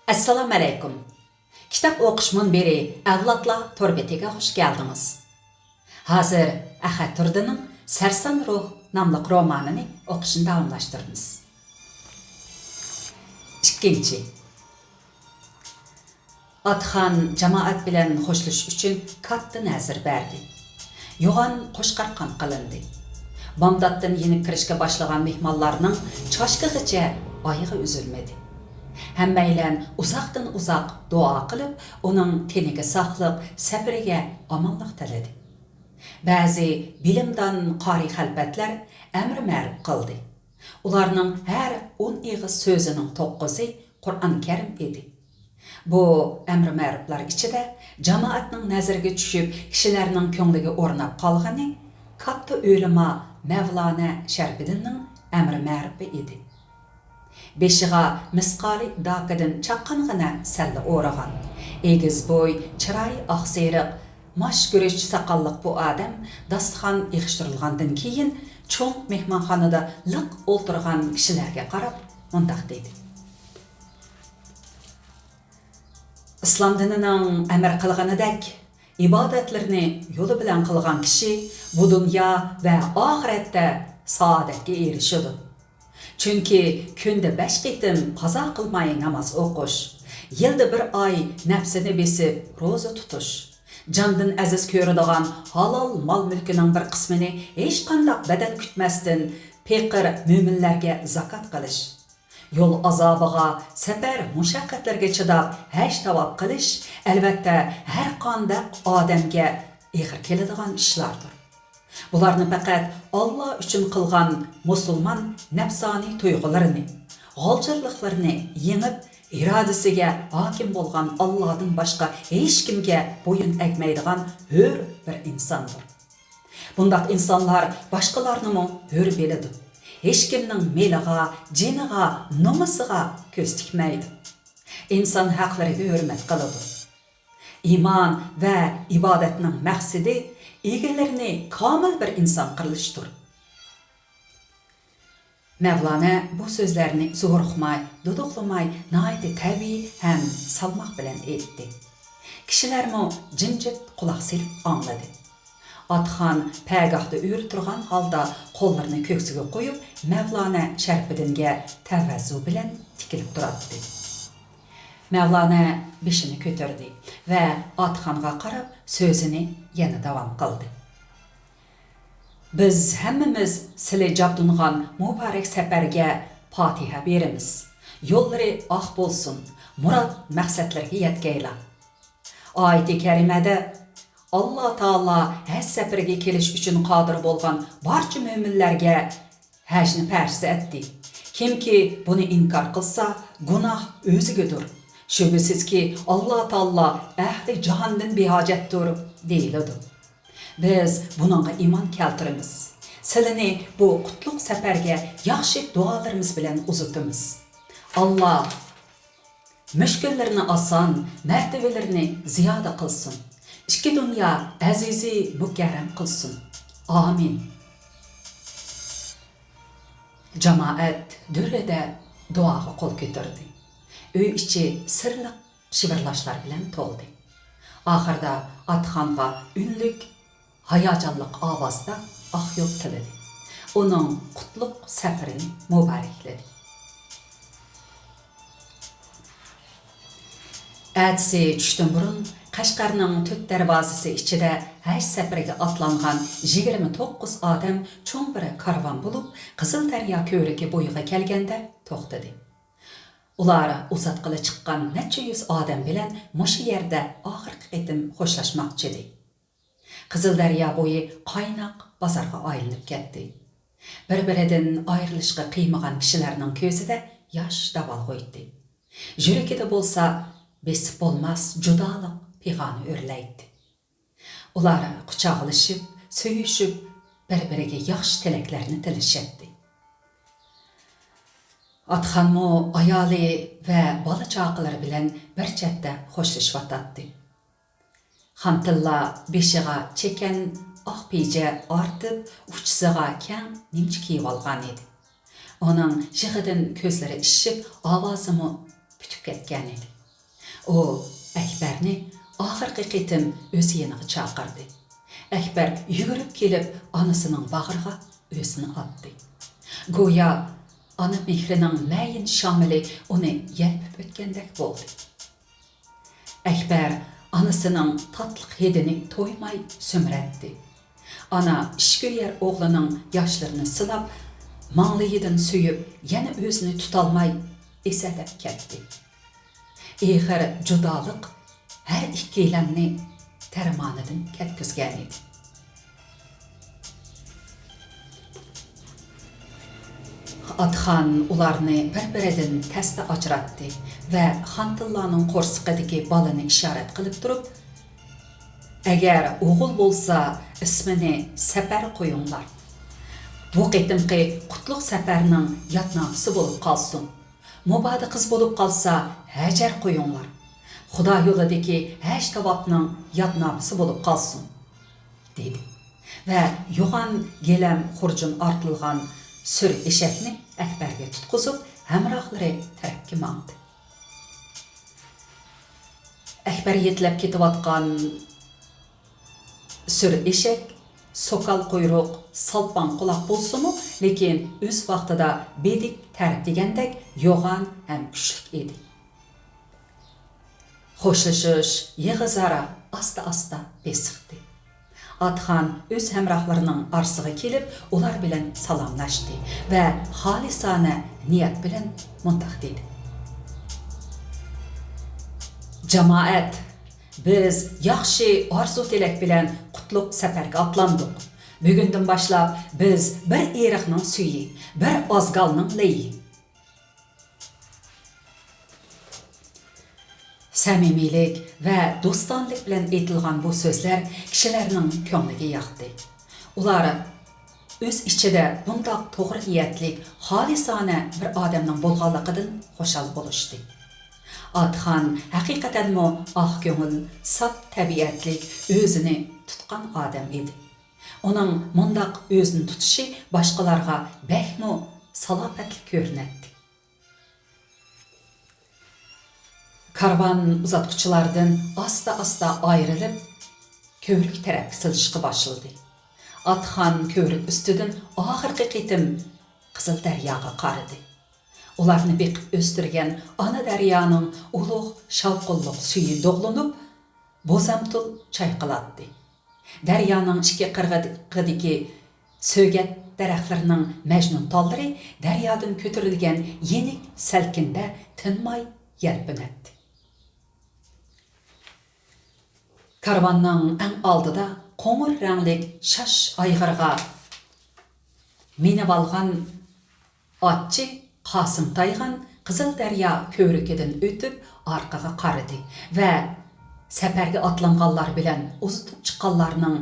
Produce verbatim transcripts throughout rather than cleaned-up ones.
ئەسسالامۇئەلەيكۇم. كىتاب ئوقۇش مۇنبىرى ئەۋلادلار تور بېتىگە خۇش كەلدىڭىز. ھازىر ئەخەت تۇردىنىڭ سەرسان روھ ناملىق رومانىنى ئوقۇشنى داۋاملاشتۇرىمىز. ئىككىنچى. ئاتىخان جامائەت بىلەن خوشلىشىش ئۈچۈن كاتتا نەزىر بەردى. يوغان قوشقارقان قىلىندى. بامداتتىن يېنىپ كىرىشكە باشلىغان مېھمانلارنىڭ چاشكىغىچە ئايىغى ئۈزۈلمىدى. ھەممەيلەن ئۇزاقتىن ئۇزاق دۇئا قىلىپ، ئۇنىڭ تېنىگە ساقلىق، سەپىرىگە ئامانلىق تىلىدى. بەزى بىلىمدان قارىي خەلپەتلەر ئەمرى مەرۇپ قىلدى. ئۇلارنىڭ ھەر ئون ئېغىز سۆزىنىڭ توققۇزى قۇرئان كەرىم ئىدى. بۇ ئەمرى مەرۇپلار ئىچىدە جامائەتنىڭ نەزىرىگە چۈشۈپ، كىشىلەرنىڭ كۆڭلىگە ئورناپ قالغىنى كاتتا ئۆلىما مەۋلانە شەرىپىدىننىڭ ئەمرى مەرۇپى ئىدى. بېشىغا مىسقالى داكىدىن چاققانغىنە سەللە ئورىغان، ئېگىز بوي، چىرايى ئاقسېرىق، ماش گۈرۈچ ساقاللىق بۇ ئادەم داستىخان يىغىشتۇرۇلغاندىن كېيىن، چوڭ مېھمانخانىدا لىق ئولتۇرغان كىشىلەرگە قاراپ مۇنداق دېدى: ئىسلام دىنىنىڭ ئەمر قىلغىنىدەك ئىبادەتلىرىنى يولى بىلەن قىلغان كىشى بۇ دۇنيا ۋە ئاخىرەتتە سائادەتكە ئېرىشىدۇ. چۈنكى كۈندە بەش قېتىم قازا قىلماي ناماز ئوقۇش، يىلدا بىر ئاي نەپسىنى بېسىپ روزا تۇتۇش، جاندىن ئەزىز كۆرىدىغان ھالال مال-مۈلكىنىڭ بىر قىسمىنى ھېچقانداق بەدەل كۈتمەستىن پېقىر مۆمىنلەرگە زاكات قىلىش، يول ئازابىغا، سەپەر مۇشەققەتلىرىگە چىداپ ھەج-تاۋاپ قىلىش، ئەلۋەتتە، ھەرقانداق ئادەمگە ئېغىر كېلىدىغان ئىشلاردۇر. بۇلارنى پەقەت ئاللا ئۈچۈن قىلغان مۇسۇلمان نەپسانىي تۇيغۇلىرىنى، غالجىرلىقلىرىنى يېڭىپ، ئىرادىسىگە ھاكىم بولغان ئاللادىن باشقا ھېچكىمگە بويۇن ئەگمەيدىغان ھۆر بىر ئىنساندۇر. بۇنداق ئىنسانلار باشقىلارنىمۇ ھۆر بىلىدۇ. ھېچكىمنىڭ مېلىغا، جېنىغا، نومۇسىغا كۆز تىكمەيدۇ. ئىنسان ھەقلىرىگە ھۆرمەت قىلىدۇ. ئىمان ۋە ئىبادەتنىڭ مەقسىتى ئىگىلىرىنى كامىل بىر ئىنسان قىلىشتۇر. مەۋلانە بۇ سۆزلەرنى زورۇقماي، دۇدۇقلىماي، ناھايىتى تەبىئىي ھەم سالماق بىلەن ئېيتتى. كىشىلەرمۇ جىمجىت قۇلاق سېلىپ ئاڭلىدى. ئاتىخان پەگاھتا ئۆرە تۇرغان ھالدا قوللىرىنى كۆكسىگە قويۇپ، مەۋلانە شەرىپىدىنگە تەۋەززۇ بىلەن تىكىلىپ تۇراتتى. مەۋلانە بېشىنى كۆتۈردى ۋە ئاتىخانغا قاراپ سۆزىنى يەنە داۋام قىلدى. بىز ھەممىمىز سىلى جابدۇنغان مۇبارەك سەپەرگە پاتىھە بېرىمىز. يوللىرى ئاق بولسۇن، مۇراد مەقسەتلىرىگە يەتكەيلا. ئايىتى كەرىمەدە، ئاللا تائالا ھەج سەپىرىگە كېلىش ئۈچۈن قادىر بولغان بارچە مۆمىنلەرگە ھەجنى پەرز ئەتتى. كىمكى بۇنى ئىنكار قىلسا، گۇناھ ئۆزىگىدۇر. شۈبھىسىزكى، ئاللا تائالا ئەھلى جاھاندىن بىھاجەتتۇر، دېيىلىدۇ. بىز بۇنىڭغا ئىمان كەلتۈرىمىز. سىلىنى بۇ قۇتلۇق سەپەرگە ياخشى دۇئالىرىمىز بىلەن ئۇزىتىمىز. ئاللا مۈشكۈللىرىنى ئاسان، مەرتىۋىلىرىنى زىيادە قىلسۇن. ئىككى دۇنيا ئەزىزى مۇكەررەم قىلسۇن. ئامىن. جامائەت دۈررىدە دۇئاغا قول كۆتۈردى. ئۆي ئىچى سىرلىق شىۋىرلاشلار بىلەن تولدى. ئاخىرىدا ئاتىخانغا ئۈنلۈك، ھاياجانلىق ئاۋازدا ئاق يول تىلىدى. ئۇنىڭ قۇتلۇق سەپىرىنى مۇبارەكلىدى. ئەتىسى چۈشتىن بۇرۇن قەشقەرنىڭ تۆت دەرۋازىسى ئىچىدە ھەج سەپىرىگە ئاتلانغان يىگىرمە توققۇز ئادەم چوڭ بىر كارۋان بولۇپ، قىزىلدەريا كۆۋرۈكى بويىغا كەلگەندە توختىدى. ئۇلار ئۇزاتقىلى چىققان نەچچە يۈز ئادەم بىلەن مۇشۇ يەردە ئاخىرقى قېتىم خوشلاشماقچىدى. قىزىلدەريا بويى قايناق بازارغا ئايلىنىپ كەتتى. بىر-بىرىدىن ئايرىلىشقا قىيمىغان كىشىلەرنىڭ كۆزىدە ياش داۋالغۇيتتى. يۈرىكىدە بولسا بېسىپ بولماس جۇدالىق پىغانى ئۆرلەيتتى. ئۇلار قۇچاقلىشىپ، سۆيۈشۈپ، بىر-بىرىگە ياخشى تىلەكلەرنى تىلىشەتتى. ئاتىخانمۇ ئايالى ۋە بالا-چاقىلىرى بىلەن بىر چەتتە خوشلىشىۋاتاتتى. خانتىللا بېشىغا چېكەن ئاق پېجە ئارتىپ، ئۇچىسىغا كەڭ نىمچە كىيىۋالغانىدى. ئۇنىڭ يىغىدىن كۆزلىرى ئىششىپ، ئاۋازىمۇ پۈتۈپ كەتكەنىدى. ئۇ ئەكبەرنى ئاخىرقى قېتىم ئۆز يېنىغا چاقىردى. ئەكبەر يۈگۈرۈپ كېلىپ ئانىسىنىڭ باغرىغا ئۆزىنى ئاتتى. گويا ئانا مېھرىنىڭ مەيىن شامىلى ئۇنى يەلپۈپ ئۆتكەندەك بولدى. ئەكبەر ئانىسىنىڭ تاتلىق ھىدىنى تويماي سۈمۈرەتتى. ئانا ئىشكۈيەر ئوغلىنىڭ ياشلىرىنى سىلاپ، ماڭلىيىدىن سۆيۈپ، يەنە ئۆزىنى تۇتالماي ئېسەدەپ كەتتى. ئېغىر جۇدالىق ھەر ئىككىيلەننى دەرمانىدىن كەتكۈزگەنىدى. ئاتىخان ئۇلارنى بىر-بىرىدىن تەستە ئاجراتتى ۋە خانتىللانىڭ قورسىقىدىكى بالىنى ئىشارەت قىلىپ تۇرۇپ، «ئەگەر ئوغۇل بولسا، ئىسمىنى سەپەر قويۇڭلار. بۇ قېتىمقى قۇتلۇق سەپەرنىڭ يادنامىسى بولۇپ قالسۇن. مۇبادا قىز بولۇپ قالسا، ھەجەر قويۇڭلار. خۇدا يولىدىكى ھەج تاۋاپنىڭ يادنامىسى بولۇپ قالسۇن» دېدى ۋە يوغان گىلەم خۇرجۇن ئارتىلغان سۈر ئېشەكنى ئەكبەرگە تۇتقۇزۇپ، ھەمراھلىرى تەرەپكە ماڭدى. ئەكبەر يېتىلەپ كېتىۋاتقان سۈر ئېشەك سوكال قۇيرۇق، سالپاڭ قۇلاق بولسىمۇ، لېكىن ئۆز ۋاقتىدا بېدىك تەر دېگەندەك يوغان ھەم كۈچلۈك ئىدى. خوشلىشىش يىغا-زارا ئاستا-ئاستا بېسىقتى. ئاتىخان ئۆز ھەمراھلىرىنىڭ ئارىسىغا كېلىپ، ئۇلار بىلەن سالاملاشتى ۋە خالىسانە نىيەت بىلەن مۇنداق دېدى: «جامائەت، بىز ياخشى ئارزۇ-تىلەك بىلەن قۇتلۇق سەپەرگە ئاتلاندۇق. بۈگۈندىن باشلاپ بىز بىر ئېرىقنىڭ سۈيى، بىر ئازگالنىڭ لېيى.» سەمىمىيلىك ۋە دوستانىلىك بىلەن ئېيتىلغان بۇ سۆزلەر كىشىلەرنىڭ كۆڭلىگە ياقتى. ئۇلار ئۆز ئىچىدە بۇنداق توغرا نىيەتلىك، خالىسانە بىر ئادەمنىڭ بولغانلىقىدىن خۇشال بولۇشتى. ئاتىخان ھەقىقەتەنمۇ ئاق كۆڭۈل، ساپ تەبىئەتلىك، ئۆزىنى تۇتقان ئادەم ئىدى. ئۇنىڭ مۇنداق ئۆزىنى تۇتۇشى باشقىلارغا بەكمۇ سالاپەتلىك كۆرۈنەتتى. كارۋان ئۇزاتقۇچىلاردىن ئاستا-ئاستا ئايرىلىپ، كۆۋرۈك تەرەپكە سىلجىشقا باشلىدى. ئاتىخان كۆۋرۈك ئۈستىدىن ئاخىرقى قېتىم قىزىل دەرياغا قارىدى. ئۇلارنى بېقىپ ئۆستۈرگەن ئانا دەريانىڭ ئۇلۇغ شاۋقۇنلۇق سۈيى دوغلىنىپ، بوزەمتۇل چايقىلاتتى. دەريانىڭ ئىككى قىرغىقىدىكى سۆگەت دەرەخلىرىنىڭ مەجنۇن تاللىرى دەريادىن كۆتۈرۈلگەن يېنىك سەلكىندە تىنماي يەلپۈنەتتى. كارۋاننىڭ ئەڭ ئالدىدا قوڭۇر رەڭلىك شاش ئايغىرغا مىنىۋالغان ئاتچى قاسىم تايغان قىزىل دەريا كۆۋرۈكىدىن ئۆتۈپ ئارقىغا قارىدى ۋە سەپەرگە ئاتلانغانلار بىلەن ئۇزىتىپ چىققانلارنىڭ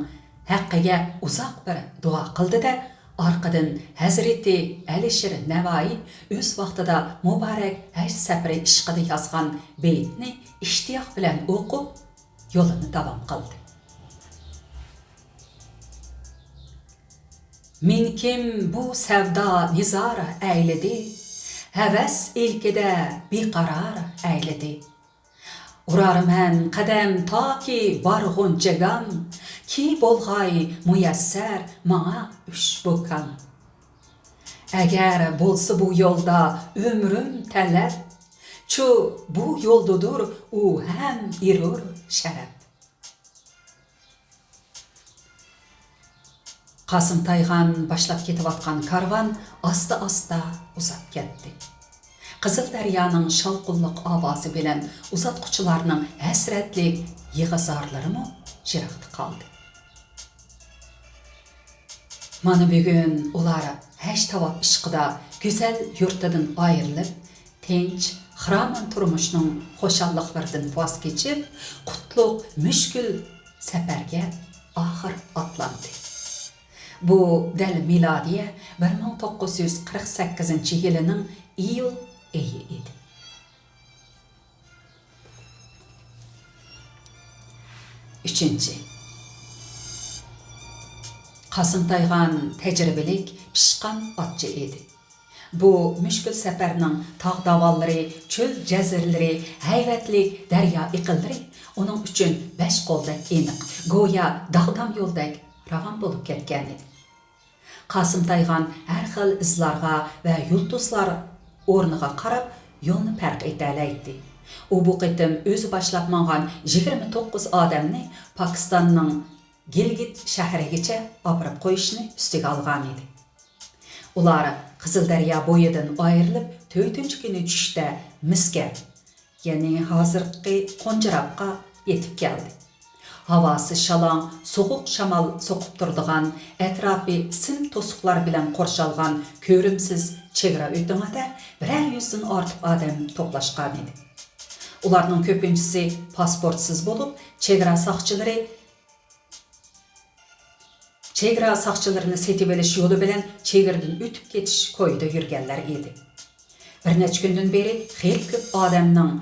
ھەققىگە ئۇزاق بىر دۇئا قىلدى-دە، ئارقىدىن ھەزرىتى ئەلىشىر نەۋائى ئۆز ۋاقتىدا مۇبارەك ھەج سەپىرى ئىشقىدا يازغان بېيىتنى ئىشتىياق بىلەن ئوقۇپ، يولىنى داۋام قىلدى. مىنكىم بۇ سەۋدا نىزارە ئەيلىدى، ھەۋەس ئىلكىدە بىقارار ئەيلىدى. ئۇرارمەن قەدەم تاكى بارغۇنچە گام، كى بولغاي مۇيەسسەر ماڭا ئۈچ بۇ كام. ئەگەر بولسا بۇ يولدا ئۆمرۈم تەلەپ، چۇ بۇ يولدىدۇر ئۇ ھەم ئېرۇر شەرەپ. قاسىم تايغان باشلاپ كېتىۋاتقان كارۋان ئاستا-ئاستا ئۇزاپ كەتتى. قىزىل دەريانىڭ شاۋقۇنلۇق ئاۋازى بىلەن ئۇزاتقۇچىلارنىڭ ھەسرەتلىك يىغا-زارلىرىمۇ يىراقتا قالدى. مانا بۈگۈن ئۇلار ھەج تاۋاپ ئىشقىدا گۈزەل يۇرتىدىن ئايرىلىپ، تىنچ، خىرامان تۇرمۇشنىڭ خۇشاللىقلىرىدىن ۋاز كېچىپ، قۇتلۇق مۈشكۈل سەپەرگە ئاخىر ئاتلاندى. بۇ دەل مىلادىيە بىر مىڭ توققۇز يۈز قىرىق سەككىزىنچى يىلىنىڭ ئىيۇل ئېيى ئىدى. ئۈچىنچى، قاسىم تايغان تەجرىبىلىك، پىشقان ئاتچى ئىدى. بۇ مۈشكۈل سەپەرنىڭ تاغ داۋانلىرى، چۆل جەزىرىلىرى، ھەيۋەتلىك دەريا ئېقىنلىرى ئۇنىڭ ئۈچۈن بەش قولدەك ئېنىق، گويا داغدام يولدەك راۋان بولۇپ كەتكەنىدى. قاسىم تايغان ھەر خىل ئىزلارغا ۋە يۇلتۇزلار ئورنىغا قاراپ يولنى پەرق ئېتەلەيتتى. ئۇ بۇ قېتىم ئۆزى باشلاپ ماڭغان يىگىرمە توققۇز ئادەمنى پاكىستاننىڭ گىلگىت شەھىرىگىچە ئاپىرىپ قويۇشنى ئۈستىگە ئالغانىدى. ئۇلار قىزىلدەريا بويىدىن ئايرىلىپ، تۆتىنچى كۈنى چۈشتە مىسكەر، يەنى ھازىرقى قونجىراپقا يېتىپ كەلدى. ھاۋاسى شالاڭ، سوغۇق شامال سوقۇپ تۇرىدىغان، ئەتراپى سىم توسۇقلار بىلەن قورشالغان كۆرۈمسىز چېگرا ئۆتىڭىدە بىرەر يۈزدىن ئارتۇق ئادەم توپلاشقانىدى. ئۇلارنىڭ كۆپىنچىسى پاسپورتسىز بولۇپ، چېگرا ساقچىلىرى چېگرا ساقچىلىرىنى سېتىۋېلىش يولى بىلەن چېگرىدىن ئۆتۈپ كېتىش كويىدا يۈرگەنلەر ئىدى. بىر نەچچە كۈندىن بېرى خېلى كۆپ ئادەمنىڭ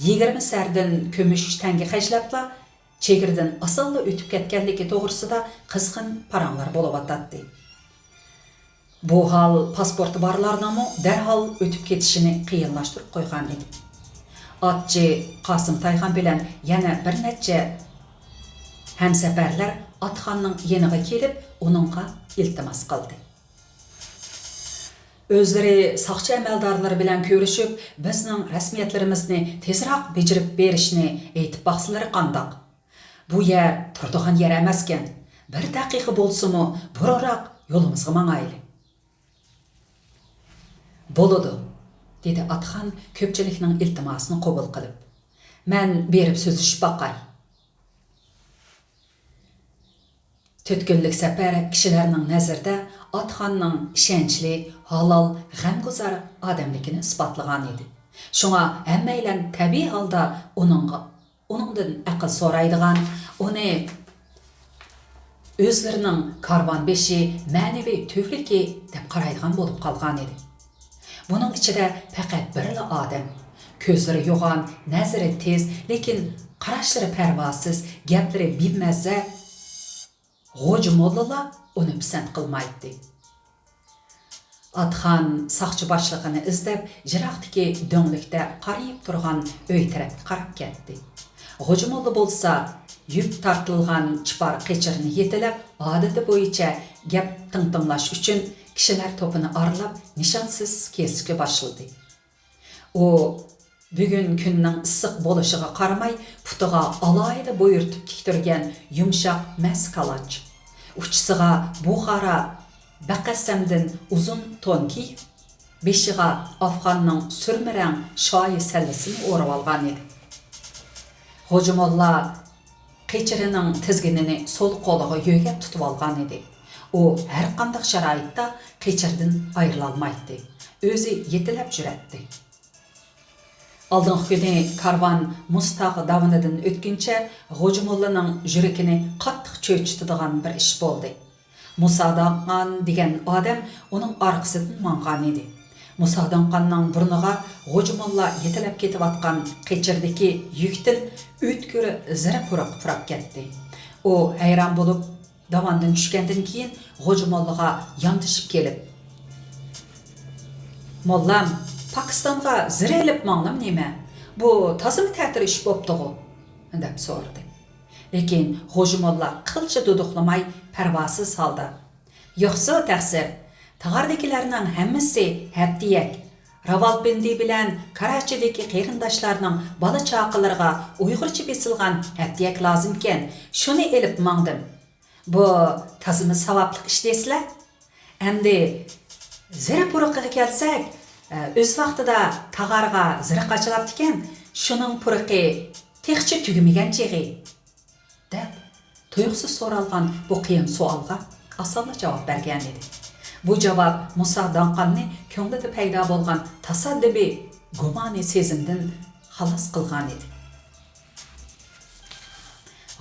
يىگىرمە سەردىن كۈمۈش تەڭگە خەجلەپلا، چېگرىدىن ئاسانلا ئۆتۈپ كەتكەنلىكى توغرىسىدا قىزغىن پاراڭلار بولۇۋاتاتتى. بۇ ھال پاسپورتى بارلارنىڭمۇ دەرھال ئۆتۈپ كېتىشىنى قىيىنلاشتۇرۇپ قويغان ئىدى. ئاتچى قاسىم تايغان بىلەن يەنە بىر نەچچە ھەمسەپەرلەر ئاتخاننىڭ يېنىغا كېلىپ، ئۇنىڭغا ئىلتىماس قىلدى. ئۆزلىرى ساقچى ئەمەلدارلىرى بىلەن كۆرۈشۈپ، بىزنىڭ رەسمىيەتلىرىمىزنى تېزراق بېجىرىپ بېرىشنى ئېيتىپ باقسىلىرى قانداق؟ بۇ يەر تۇرىدىغان يەر ئەمەسكەن. بىر دەقىقە بولسىمۇ بۇرۇنراق يولىمىزغا ماڭايلى. بولىدۇ، دېدى ئاتخان كۆپچىلىكنىڭ ئىلتىماسىنى قوبۇل قىلىپ. مەن بېرىپ سۆزلىشىپ باقاي. تۆت كۈنلۈك سەپەر كىشىلەرنىڭ نەزىرىدە ئاتخاننىڭ ئىشەنچلىك، ھالال، غەمگۇزار ئادەملىكىنى ئىسپاتلىغان ئىدى. شۇڭا ھەممەيلەن تەبىئىي ھالدا ئۇنىڭغا، ئۇنىڭدىن ئەقىل سورايدىغان، ئۇنى ئۆزلىرىنىڭ كارۋان بېشى، مەنىۋى تۈۋرۈكى دەپ قارايدىغان بولۇپ قالغانىدى. بۇنىڭ ئىچىدە پەقەت بىرلا ئادەم، كۆزلىرى يوغان، نەزىرى تېز، لېكىن قاراشلىرى پەرۋاسىز، گەپلىرى بىمەززە غوجا موللىلا ئۇنى پىسەنت قىلمايتتى. ئاتخان ساقچى باشلىقىنى ئىزدەپ، يىراقتىكى دۆڭلۈكتە قارىيىپ تۇرغان ئۆي تەرەپكە قاراپ كەتتى. غوجا موللا بولسا يۈك تارتىلغان چىپار قېچىرنى يېتىلەپ، ئادىتى بويىچە گەپ تىڭتىڭلاش ئۈچۈن كىشىلەر توپىنى ئارىلاپ، نىشانسىز كېسىشكە باشلىدى. ئۇ بۈگۈن كۈننىڭ ئىسسىق بولۇشىغا قارىماي، پۇتىغا ئالاھىدە بۇيرۇتۇپ تىكتۈرگەن يۇمشاق مەس كالاچ، ئۇچىسىغا بۇخارا بەقەسەمدىن ئۇزۇن تون كىيىپ، بېشىغا ئافغاننىڭ سۈرمە رەڭ شايى سەللىسىنى ئورىۋالغانىدى. غوجا موللا قېچىرىنىڭ تىزگىنىنى سول قولىغا يۆگەپ تۇتۇۋالغانىدى. ئۇ ھەرقانداق شارائىتتا قېچىردىن ئايرىلالمايتتى. ئۆزى يېتىلەپ يۈرەتتى. ئالدىنقى كۈنى كارۋان مۇسا تاغ داۋىنىدىن ئۆتكىنىچە غوجا موللىنىڭ يۈرىكىنى قاتتىق چۆچۈتىدىغان بىر ئىش بولدى. مۇسا داڭقان دېگەن ئادەم ئۇنىڭ ئارقىسىدىن ماڭغانىدى. مۇسا داڭقاننىڭ بۇرنىغا غوجا موللا يېتىلەپ كېتىۋاتقان قېچىردىكى يۈكتىن ئۆتكۈر زىرە پۇرىقى پۇراپ كەتتى. ئۇ ھەيران بولۇپ، داۋاندىن چۈشكەندىن كېيىن غوجا موللىغا ياندىشىپ كېلىپ، «موللام، پاكىستانغا زىرە ئېلىپ ماڭدىم نېمە؟ بۇ تازىمۇ تەتۈر ئىش بوپتىغۇ؟» دەپ سورىدى. لېكىن غوجا موللا قىلچە دۇدۇقلىماي، پەرۋاسىز ھالدا، «يوقسۇ تەقسىر، تاغاردىكىلەرنىڭ ھەممىسى ھەپتىيەك. راۋالپىندى بىلەن كاراچىدىكى قېرىنداشلارنىڭ بالا-چاقىلىرىغا ئۇيغۇرچە بېسىلغان ھەپتىيەك لازىمكەن، شۇنى ئېلىپ ماڭدىم. بۇ تازىمۇ ساۋابلىق ئىش دەيسىلە؟ ئەمدى زىرە پۇرىقىغا كەلسەك، ئۆز ۋاقتىدا تاغارغا زىرە قاچىلاپتىكەن، شۇنىڭ پۇرىقى تېخىچە تۈگىمىگەن چېغى.» دەپ، تۇيۇقسىز سورالغان بۇ قىيىن سوئالغا ئاسانلا جاۋاب بەرگەنىدى. بۇ جاۋاب مۇسا داڭقاننى كۆڭلىدە پەيدا بولغان تاسادىپىي گۇمانىي سېزىمدىن خالاس قىلغانىدى.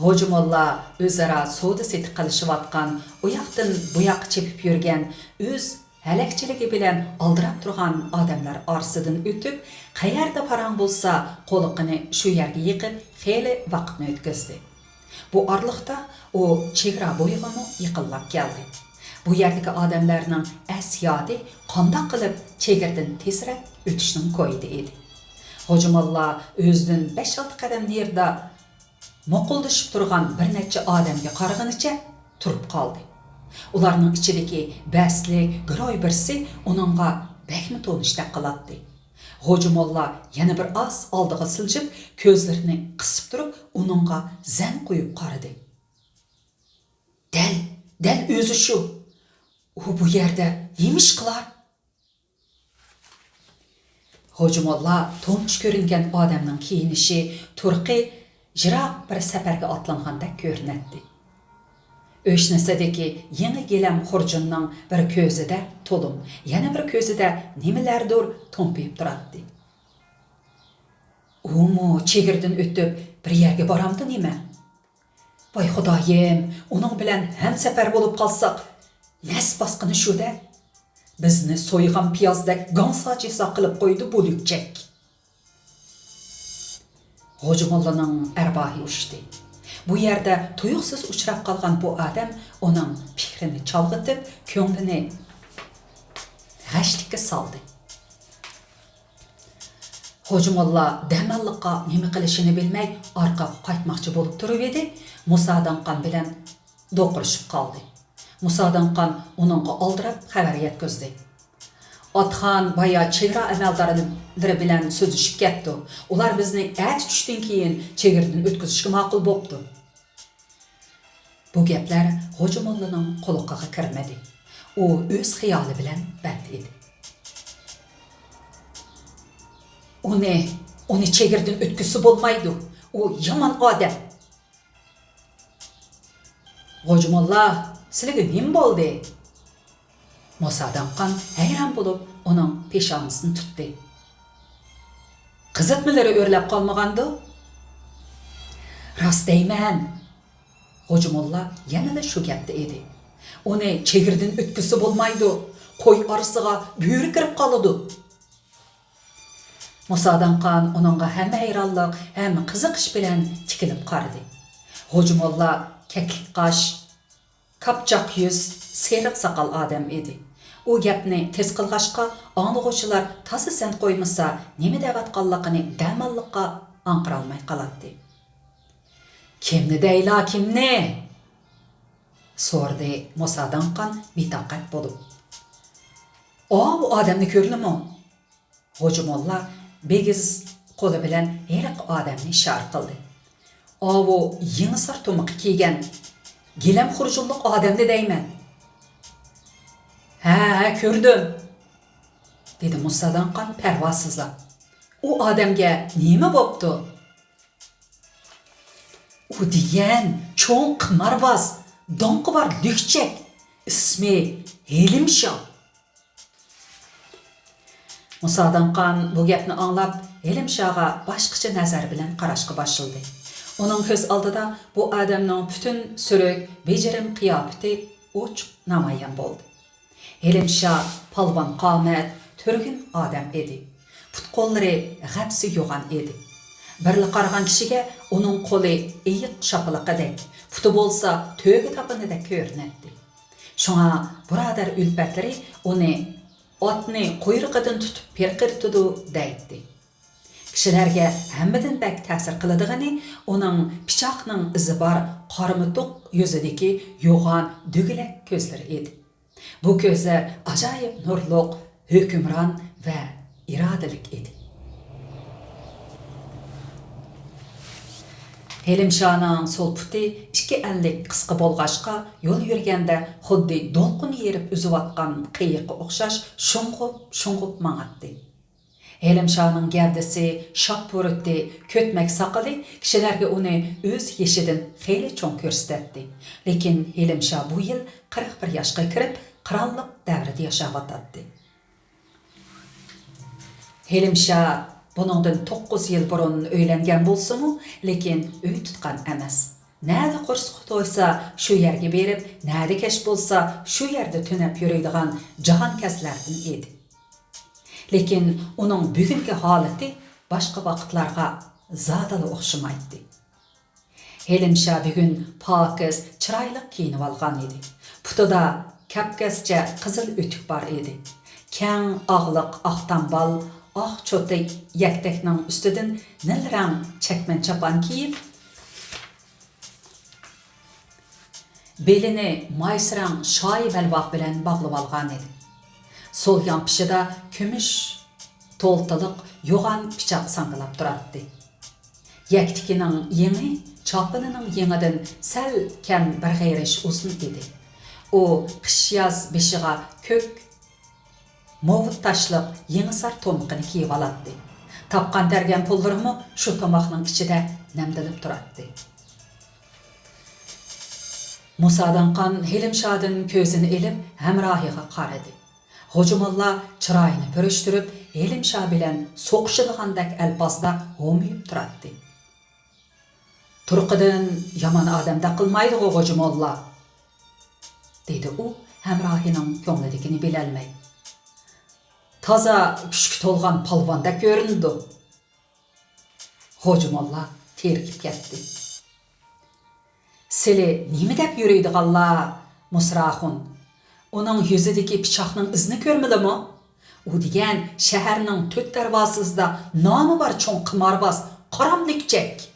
غوجا موللا ئۆزئارا سودا سېتىق قىلىشىۋاتقان، ئۇياقتىن بۇياققا چېپىپ يۈرگەن، ئۆز ھەلەكچىلىكى بىلەن ئالدىراپ تۇرغان ئادەملەر ئارىسىدىن ئۆتۈپ، قەيەردە پاراڭ بولسا، قۇلىقىنى شۇ يەرگە يېقىپ، خېلى ۋاقىتنى ئۆتكۈزدى. بۇ ئارىلىقتا ئۇ چېگرا بويىغىمۇ يېقىنلاپ كەلدى. بۇ يەردىكى ئادەملەرنىڭ ئەس-يادى قانداق قىلىپ چېگرىدىن تېزرەك ئۆتۈشنىڭ كويىدا ئىدى. غوجىموللا ئۆزىدىن بەش-ئالتە قەدەم نېرىدا مۇقۇلدىشىپ تۇرغان بىر نەچچە ئادەمگە قارىغىنىچە تۇرۇپ قالدى. ئۇلارنىڭ ئىچىدىكى بەستلىك، گىروي بىرسى ئۇنىڭغا بەكمۇ تونۇشتەك قىلاتتى. غوجىموللا يەنە بىر ئاز ئالدىغا سىلجىپ، كۆزلىرىنى قىسىپ تۇرۇپ، ئۇنىڭغا زەن قويۇپ قارىدى. دەل، دەل ئۆزى شۇ. ئۇ بۇ يەردە نېمە ئىش قىلار؟ غوجىموللا تونۇش كۆرۈنگەن ئادەمنىڭ كىيىنىشى، تۇرقى يىراق بىر سەپەرگە ئاتلانغاندەك كۆرۈنەتتى. ئۆشنىسىدىكى يېڭى گىلەم خۇرجۇننىڭ بىر كۆزىدە تۇلۇم، يەنە بىر كۆزىدە نېمىلەردۇر تومپىيىپ تۇراتتى. ئۇمۇ چېگرىدىن ئۆتۈپ بىر يەرگە بارامدۇ نېمە؟ ۋاي خۇدايىم، ئۇنىڭ بىلەن ھەمسەپەر بولۇپ قالساق، نەس باسقىنى شۇ-دە. بىزنى سويغان پىيازدەك گاڭسا-جىسا قىلىپ قويىدۇ بۇ لۈكچەك. غوجىموللىنىڭ ئەرۋاھى ئۇچتى. بۇ يەردە تۇيۇقسىز ئۇچراپ قالغان بۇ ئادەم ئۇنىڭ پىكرىنى چالغىتىپ، كۆڭلىنى غەشلىككە سالدى. غوجىموللا دەماللىققا نېمە قىلىشىنى بىلمەي ئارقىغا قايتماقچى بولۇپ تۇرۇۋىدى، مۇسا داڭقان بىلەن دوقۇرۇشۇپ قالدى. مۇسا داڭقان ئۇنىڭغا ئالدىراپ خەۋەر يەتكۈزدى. ئاتخان بايا چېگرا ئەمەلدارلىرى بىلەن سۆزلىشىپ كەپتۇ. ئۇلار بىزنى ئەتە چۈشتىن كېيىن چېگرىدىن ئۆتكۈزۈشكە ماقۇل بوپتۇ. بۇ گەپلەر غوجىموللىنىڭ قۇلىقىغا كىرمىدى. ئۇ ئۆز خىيالى بىلەن بەند ئىدى. ئۇنى، ئۇنى چېگرىدىن ئۆتكۈزسە بولمايدۇ. ئۇ يامان ئادەم. غوجىموللا، سىلىگە نېمە بولدى؟ مۇسا داڭقان ھەيران بولۇپ ئۇنىڭ پېشانىسىنى تۇتتى. قىزىتمىلىرى ئۆرلەپ قالمىغاندۇ؟ راست دەيمەن. غوجىموللا يەنىلا شۇ گەپتە ئىدى. ئۇنى چېگرىدىن ئۆتكۈزسە بولمايدۇ. قوي ئارىسىغا بۆرە كىرىپ قالىدۇ. مۇسا داڭقان ئۇنىڭغا ھەم ھەيرانلىق، ھەم قىزىقىش بىلەن تىكىلىپ قارىدى. غوجىموللا كەكلىك قاش، كاپچاق يۈز، سېرىق ساقال ئادەم ئىدى. ئۇ گەپنى تېز قىلغاچقا، ئاڭلىغۇچىلار تازا سەن قويمىسا، نېمە دەۋاتقانلىقىنى دەماللىققا ئاڭقىرالماي قالاتتى. كىمنى دەيلا، كىمنى؟ سورىدى مۇسا داڭقان بىتاقەت بولۇپ. ئاۋۇ ئادەمنى كۆردۈڭمۇ؟ غوجىموللا بىگىز قولى بىلەن ھېلىقى ئادەمنى ئىشارە قىلدى. ئاۋۇ يېڭىسار تۇمىقى كىيگەن، گىلەم خۇرجۇنلۇق ئادەمنى دەيمەن. ھە، ھە، كۆردۈم، دېدى مۇسا داڭقان پەرۋاسىزلا. ئۇ ئادەمگە نېمە بوپتۇ؟ ئۇ دېگەن چوڭ قىمارۋاز، داڭقى بار لۈكچەك، ئىسمى ھېلىمشا. مۇسا داڭقان بۇ گەپنى ئاڭلاپ، ھېلىمشاغا باشقىچە نەزەر بىلەن قاراشقا باشلىدى. ئۇنىڭ كۆز ئالدىدا بۇ ئادەمنىڭ پۈتۈن سۈرۈك، بېجىرىم قىياپىتى ئوچۇق نامايان بولدى. ھېلىمشا پالۋان قامەت، تۈرگۈن ئادەم ئىدى. پۇت-قوللىرى غەپسە يوغان ئىدى. بىرلا قارىغان كىشىگە ئۇنىڭ قولى ئېيىق شاپىلىقىدەك، پۇتى بولسا تۆگە تاپىنىدەك كۆرۈنەتتى. شۇڭا بۇرادەر ئۈلپەتلىرى ئۇنى ئاتنى قۇيرۇقىدىن تۇتۇپ پىرقىرىتىدۇ دەيتتى. كىشىلەرگە ھەممىدىن بەك تەسىر قىلىدىغىنى ئۇنىڭ پىچاقنىڭ ئىزى بار قارىمۇتۇق يۈزىدىكى يوغان دۈگىلەك كۆزلىرى ئىدى. بۇ كۆزلەر ئاجايىپ نۇرلۇق، ھۆكۈمران ۋە ئىرادىلىك ئىدى. ھېلىمشانىڭ سول پۇتى ئىككى ئەللىك قىسقا بولغاچقا، يول يۈرگەندە خۇددى دولقۇن يېرىپ ئۈزۈۋاتقان قېيىققا ئوخشاش شۇڭغۇپ-شۇڭغۇپ ماڭاتتى. ھېلىمشانىڭ گەۋدىسى، شاپپۇرۇتى، كۆتمەك ساقىلى كىشىلەرگە ئۇنى ئۆز يېشىدىن خېلى چوڭ كۆرسىتەتتى. لېكىن ھېلىمشا بۇ يىل قىرىق بىر ياشقا كىرىپ، قىرانلىق دەۋرىدە ياشاۋاتاتتى. ھېلىمشا بۇنىڭدىن توققۇز يىل بۇرۇن ئۆيلەنگەن بولسىمۇ، لېكىن ئۆي تۇتقان ئەمەس. نەدە قورسىقى تويسا، شۇ يەرگە بېرىپ، نەدە كەچ بولسا، شۇ يەردە تۈنەپ يۈرىدىغان جاھانكەزلەردىن ئىدى. لېكىن ئۇنىڭ بۈگۈنكى ھالىتى باشقا ۋاقىتلارغا زادىلا ئوخشىمايتتى. ھېلىمشا بۈگۈن پاكىز، چىرايلىق كىيىنىۋالغان ئىدى. پۇتىدا كاپكازچە قىزىل ئۆتۈك بار ئىدى. كەڭ ئاغلىق ئاق تامبال، ئاق چوتى يەكتەكنىڭ ئۈستىدىن نىل رەڭ چەكمەن چاپان كىيىپ، بېلىنى مايسا رەڭ شايى بەلباغ بىلەن باغلىۋالغانىدى. سول يانپىشىدا كۈمۈش تولتىلىق يوغان پىچاق ساڭگىلاپ تۇراتتى. يەكتىكىنىڭ يېڭى چاپىنىنىڭ يېڭىدىن سەل كەم بىر غېرىش ئۇزۇن ئىدى. ئۇ قىش-ياز بېشىغا كۆك موۋۇت تاشلىق يېڭىسار تومىقىنى كىيىۋالاتتى. تاپقان-تەرگەن پۇللىرىمۇ شۇ توماقنىڭ ئىچىدە نەمدىلىپ تۇراتتى. مۇسا داڭقان ھېلىمشادىن كۆزىنى ئېلىپ، ھەمراھىغا قارىدى. غوجا موللا چىرايىنى پۈرۈشتۈرۈپ، ھېلىمشا بىلەن سوقۇشىدىغاندەك ئەلپازدا ھومىيىپ تۇراتتى. «تۇرقىدىن يامان ئادەمدەك قىلمايدىغۇ غوجا موللا؟» دېدى ئۇ ھەمراھىنىڭ كۆڭلىدىكىنى بىلەلمەي. «تازا كۈچكە تولغان پالۋاندەك كۆرۈنىدۇ.» غوجا موللا تېرىكىپ كەتتى. «سىلى نېمە دەپ يۈرىدىغانلا، مۇسراخۇن؟ ئۇنىڭ يۈزىدىكى پىچاقنىڭ ئىزىنى كۆرمىدىمۇ؟ ئۇ دېگەن شەھەرنىڭ تۆت دەرۋازىسىدا نامى بار چوڭ قىمارۋاز، قارامنىكچەك.»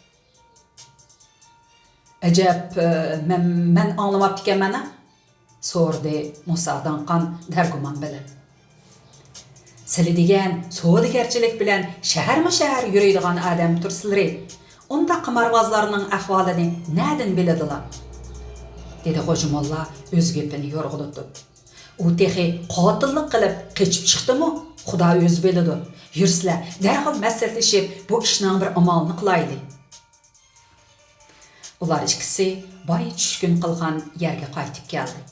«ئەجەب، ئە، مەن، مەن ئاڭلىماپتىكەنمەن-ە؟» سورىدى مۇسا داڭقان دەرگۇمان بىلەن. «سىلى دېگەن سودىگەرچىلىك بىلەن شەھەرمۇ شەھەر يۈرىدىغان ئادەم تۇرسىلىرى، ئۇنداق قىمارۋازلارنىڭ ئەھۋالىنى نەدىن بىلىدىلا؟» دېدى غوجا موللا ئۆز گېپىنى يورغىلىتىپ. «ئۇ تېخى قاتىللىق قىلىپ قېچىپ چىقتىمۇ، خۇدا ئۆزى بىلىدۇ. يۈرسىلە، دەرھال مەسلىھەتلىشىپ، بۇ ئىشنىڭ بىر ئامالىنى قىلايلى.» ئۇلار ئىككىسى بايا چۈشكۈن قىلغان يەرگە قايتىپ كەلدى.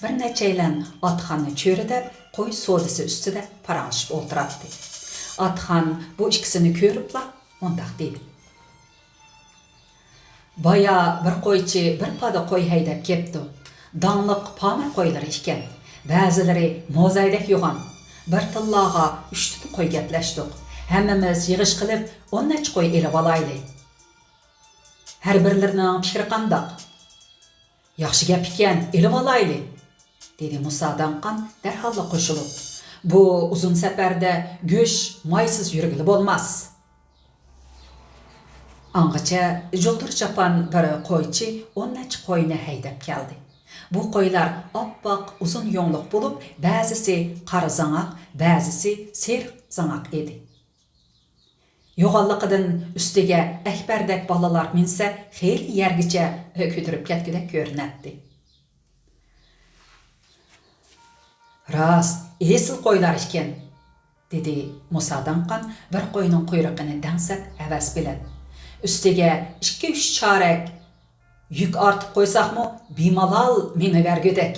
بىر نەچچەيلەن ئاتخاننى چۆرىدەپ، قوي سودىسى ئۈستىدە پاراڭلىشىپ ئولتۇراتتى. ئاتخان بۇ ئىككىسىنى كۆرۈپلا مۇنداق دېدى: «بايا بىر قويچى بىر پادا قوي ھەيدەپ كەپتۇ. داڭلىق پامىر قويلىرى ئىكەن. بەزىلىرى موزايدەك يوغان. بىر تىللاغا ئۈچ تىل قوي گەپلەشتۇق. ھەممىمىز يىغىش قىلىپ، ئون نەچچە قوي ئېلىۋالايلى. ھەر بىرلىرىنىڭ پىكرى قانداق؟» «ياخشى گەپ ئىكەن، ئېلىۋالايلى.» دېدى مۇسا داڭقان دەرھاللا قوشۇلۇپ. «بۇ ئۇزۇن سەپەردە گۆش مايسىز يۈرگىلى بولماس.» ئاڭغىچە جۇلدۇر چاپان بىر قويچى ئون نەچچە قوينى ھەيدەپ كەلدى. بۇ قويلار ئاپئاق ئۇزۇن يۇڭلۇق بولۇپ، بەزىسى قارا زاڭاق، بەزىسى سېرىق زاڭاق ئىدى. يوغانلىقىدىن ئۈستىگە ئەكبەردەك بالىلار مىنسە خېلى يەرگىچە كۆتۈرۈپ كەتكۈدەك كۆرۈنەتتى. «راست، ئېسىل قويلار ئىكەن،» دېدى مۇسا داڭقان بىر قوينىڭ قۇيرۇقىنى دەڭسەپ ھەۋەس بىلەن. «ئۈستىگە ئىككى-ئۈچ چارەك يۈك ئارتىپ قويساقمۇ، بىمالال مېڭىۋەرگۈدەك.»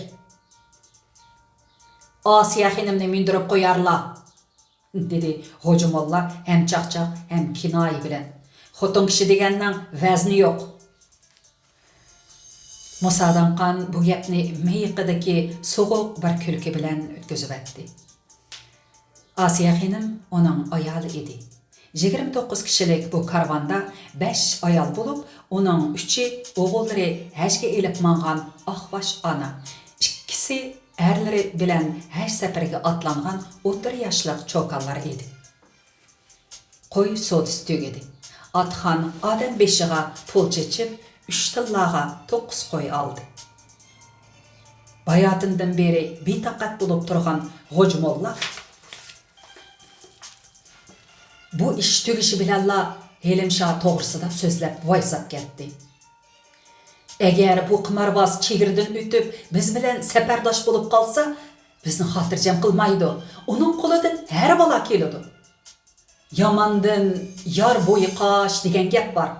«ئاسىيە خېنىمنى مىندۈرۈپ قويارلا.» دېدى غوجا موللا ھەم چاقچاق، ھەم كىنايە بىلەن. «خوتۇن كىشى دېگەننىڭ ۋەزنى يوق.» مۇسا داڭقان بۇ گەپنى مىيىقىدىكى سوغۇق بىر كۈلكە بىلەن ئۆتكۈزۈۋەتتى. ئاسىيە خېنىم ئۇنىڭ ئايالى ئىدى. يىگىرمە توققۇز كىشىلىك بۇ كارۋاندا بەش ئايال بولۇپ، ئۇنىڭ ئۈچى ئوغۇللىرى ھەجگە ئېلىپ ماڭغان ئاقباش ئانا، ئىككىسى ئەرلىرى بىلەن ھەج سەپىرىگە ئاتلانغان ئوتتۇرا ياشلىق چوكانلار ئىدى. قوي سودىسى تۈگىدى. ئاتخان ئادەم بېشىغا پۇل چېچىپ، ئۈچ تىللاغا توققۇز قوي ئالدى. باياتىندىن بېرى بىتاقەت بولۇپ تۇرغان غوجا موللا بۇ ئىش تۈگىشى بىلەنلا ھېلىمشا توغرىسىدا سۆزلەپ ۋايساپ كەتتى. «ئەگەر بۇ قىمارۋاز چېگرىدىن ئۆتۈپ، بىز بىلەن سەپەرداش بولۇپ قالسا، بىزنى خاتىرجەم قىلمايدۇ. ئۇنىڭ قولىدىن ھەر بالا كېلىدۇ. ياماندىن يار بويى قاچ دېگەن گەپ بار.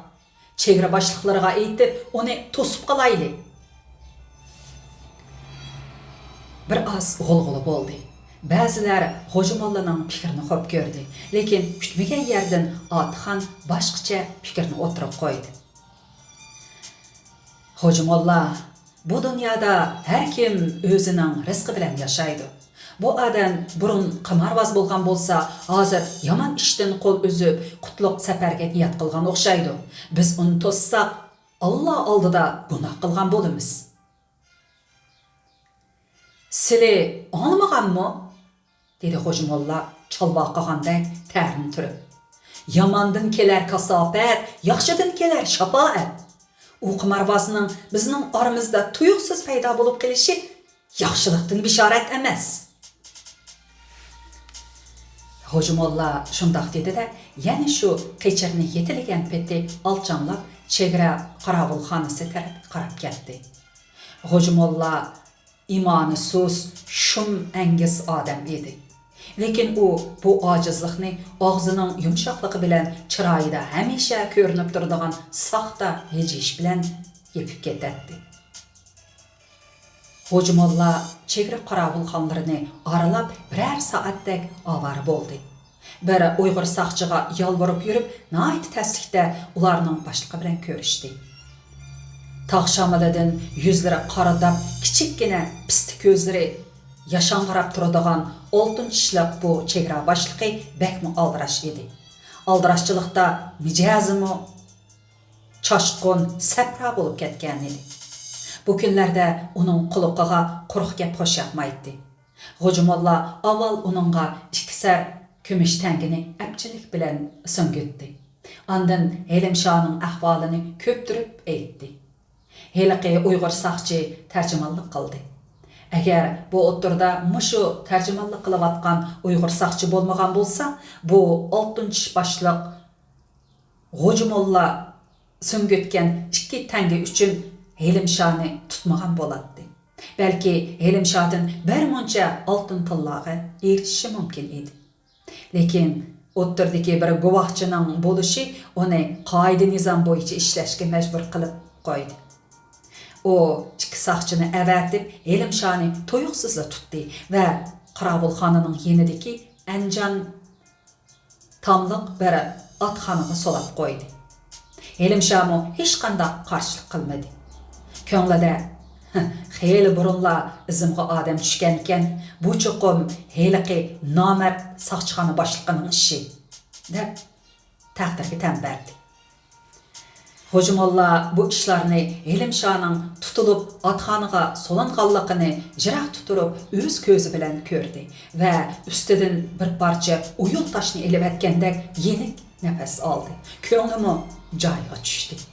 چېگرا باشلىقلىرىغا ئېيتىپ، ئۇنى توسۇپ قالايلى.» بىر ئاز غۇلغۇلا بولدى. بەزىلەر غوجا موللىنىڭ پىكرىنى خوپ كۆردى، لېكىن كۈتمىگەن يەردىن ئاتىخان باشقىچە پىكىرنى ئوتتۇرىغا قويدى. «غوجا موللا، بۇ دۇنيادا ھەر كىم ئۆزىنىڭ رىزقى بىلەن ياشايدۇ. بۇ ئادەم بۇرۇن قىمارۋاز بولغان بولسا، ھازىر يامان ئىشتىن قول ئۈزۈپ، قۇتلۇق سەپەرگە نىيەت قىلغان ئوخشايدۇ. بىز ئۇنى توسساق، ئاللا ئالدىدا گۇناھ قىلغان بولىمىز.» سىلى ئاڭلىمىغانمۇ؟ دېدى غوجا موللا چالۋاقىغاندەك تەرىنى تۈرۈپ. ياماندىن كېلەر كاساپەت، ياخشىدىن كېلەر شاپائەت. ئۇ قىماربازنىڭ بىزنىڭ ئارىمىزدا تۇيۇقسىز پەيدا بولۇپ قېلىشى ياخشىلىقتىن بېشارەت ئەمەس. غوجا موللا شۇنداق دېدى-دە، يەنە شۇ قېچىرنى يېتىلىگەن پېتى ئالچاڭلاپ چېگرا قاراۋۇلخانىسى تەرەپكە قاراپ كەتتى. غوجا موللا ئىمانى سۇس، شۇم ئەنگىز ئادەم ئىدى. لېكىن ئۇ بۇ ئاجىزلىقنى ئاغزىنىڭ يۇمشاقلىقى بىلەن چىرايىدا ھەمىشە كۆرۈنۈپ تۇرىدىغان ساختا ھىجىيىش بىلەن يېپىپ كېتەتتى. غوجا موللا چېگرا قاراۋۇلخانلىرىنى ئارىلاپ بىرەر سائەتتەك ئاۋارە بولدى. بىر ئۇيغۇر ساقچىغا يالۋۇرۇپ يۈرۈپ، ناھايىتى تەسلىكتە ئۇلارنىڭ باشلىقى بىلەن كۆرۈشتى. تاغ شامىلىدىن يۈزلىرى قارىداپ، كىچىككىنە پىستە كۆزلىرى ياشاڭغىراپ تۇرىدىغان ئالتۇن چىشلىق بۇ چېگرا باشلىقى بەكمۇ ئالدىراش ئىدى. ئالدىراشچىلىقتا مىجەزىمۇ چاشقۇن، سەپرا بولۇپ كەتكەنىدى. بۇ كۈنلەردە ئۇنىڭ قۇلىقىغا قۇرۇق گەپ خوش ياقمايتتى. غوجا موللا ئاۋۋال ئۇنىڭغا ئىككى سەر كۈمۈش تەڭگىنى ئەپچىللىك بىلەن سۈڭگۈتتى. ئاندىن ھېلىم شانىڭ ئەھۋالىنى كۆپتۈرۈپ ئېيتتى. ھېلىقى ئۇيغۇر ساقچى تەرجىمانلىق قىلدى. ئەگەر بۇ ئوتتۇرىدا مۇشۇ تەرجىمانلىق قىلىۋاتقان ئۇيغۇر ساقچى بولمىغان بولسا، بۇ ئالتۇن چىش باشلىق غوجا موللا سۈڭگۈتكەن ئىككى تەڭگە ئۈچۈن ھېلىم شانى تۇتمىغان بولاتتى. بەلكى ھېلىم شادىن بىر مۇنچە ئالتۇن تىللاغا ئېرىشىشى مۇمكىن ئىدى. لېكىن ئوتتۇرىدىكى بىر گۇۋاھچىنىڭ بولۇشى ئۇنى قائىدە-نىزام بويىچە ئىشلەشكە مەجبۇر قىلىپ قويدى. ئۇ ئىككى ساقچىنى ئەۋەتىپ، ھېلىم شانى تۇيۇقسىزلا تۇتتى ۋە قاراۋۇلخانىنىڭ يېنىدىكى ئەنجان تاملىق بىر ئاتخانىغا سولاپ قويدى. ھېلىم شامۇ ھېچقانداق قارشىلىق قىلمىدى. كۆڭلىدە، خېلى بۇرۇنلا ئىزىمغا ئادەم چۈشكەنىكەن، بۇ چوقۇم ھېلىقى نامەرد ساقچىخانا باشلىقىنىڭ ئىشى، دەپ تەقدىرگە تەن بەردى. غوجا موللا بۇ ئىشلارنى ھېلىم شانىڭ تۇتۇلۇپ ئاتخانىغا سولانغانلىقىنى يىراقتا تۇرۇپ ئۆز كۆزى بىلەن كۆردى ۋە ئۈستىدىن بىر پارچە ئويۇل تاشنى ئېلىۋەتكەندەك يېنىك نەپەس ئالدى. كۆڭلىمۇ جايىغا چۈشتى.